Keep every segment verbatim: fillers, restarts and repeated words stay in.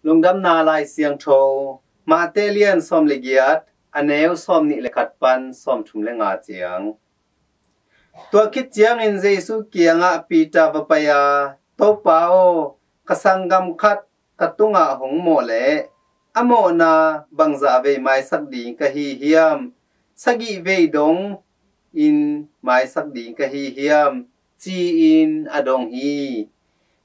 Lungdamna Lai Siangtho, Mate lian sawm le giat, a neu sawm nih le khat pan sawm thum le nga ciang. Tua khit ciangin Jesuh kiangah Peter va pai a, "Topa aw, ka sanggam khat ka tungah hong mawh leh a mawhna bangzah vei maisak ding ka hi hiam? Sagih vei dong in maisak ding ka hi hiam?" ci-in a dong hi.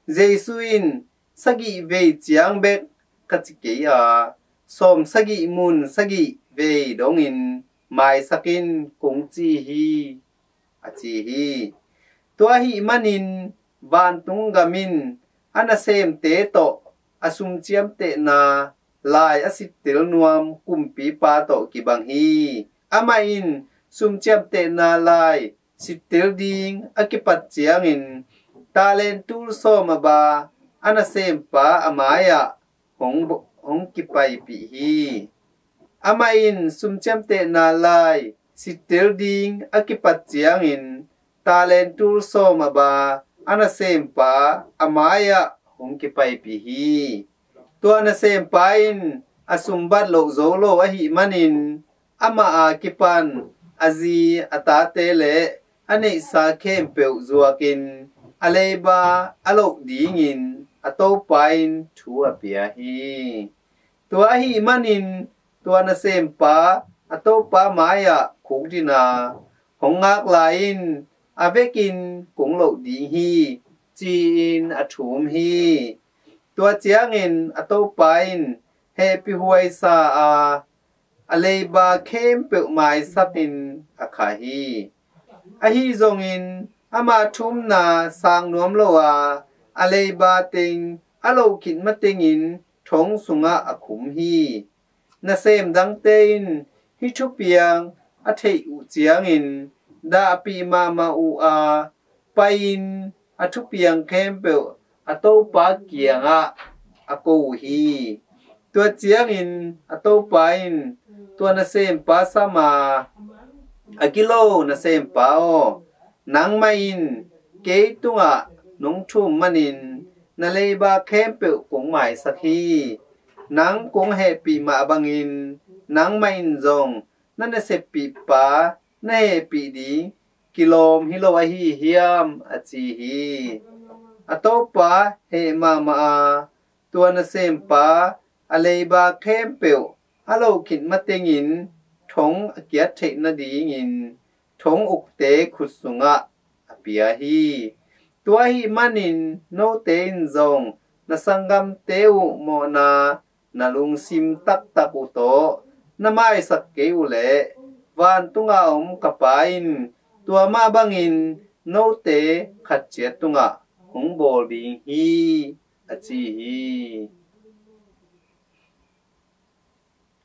Jesuh in, "Sagih vei ciang bek ka ci kei a, sawm sagih mun sagih vei dongin maisak in kong ci hi," a ci hi. Tua ahih manin vantung gam in a nasemte tawh a sumciamtehna lai a sittel nuam kumpipa tawh kibang hi. Amah in sumciamtehna lai sittel ding a kipat ciangin talent tul sawm a ba a nasempa a mai-ah hong, hong kipaipih hi. Amah in sumciamtehna lai sittel ding a kipat ciangin talent tul sawm a ba a nasempa a mai-ah hong kipaipih hi. Tua nasempa in a sumbat loh zo lo ahih manin amah a kipan a zi, a tate le a neihsa khempeuh zuakin a leiba a loh dingin a topa in thu a pia hi. Tua ahih manin tua nasempa a topa mai-ah khukdin a, "Hong ngak lai in, a vekin kong loh ding hi," ci-in a thum hi. Tua ciangin a topa in hehpihhuai sa a, a leiba khempeuh maisakin a khah hi. Ahi zongin ama thumna sang nuam lo a, a leiba teng a loh khit matengin thong sungah a khum hi. Nasem dangte in hih thupiang a theih uh ciangin dahpih mahmah uh a, pai-in a thupiang khempeuh a topa kiangah a ko uh hi. Tua ciangin a topa in tua nasempa sam a, "A gilo nasempa aw, nangmah in kei tungah nong thum manin na leiba khempeuh kong maisak hi. Nang kong hehpih mah bangin nangmah in zong na naseppihpa na hehpih ding kilawm hi lo ahi hiam?" a ci hi. A topa heh mahmah a, tua nasempa a leiba khempeuh a loh khit matengin thong a kiat theih nadingin thong ukte khut sungah a pia hi. Tua ahih manin note in zong na sanggamte uh mawhna na lungsim taktak uh tawh na maisak kei uh leh, vantunga om ka Pa in tua mah bangin note khat ciat tungah hong bawl ding hi, a ci hi.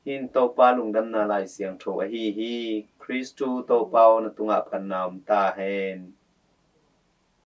Hih in Topa Lungdamna Lai Siangtho ahi hi. Khristu Topa aw, na tungah phatna om ta hen.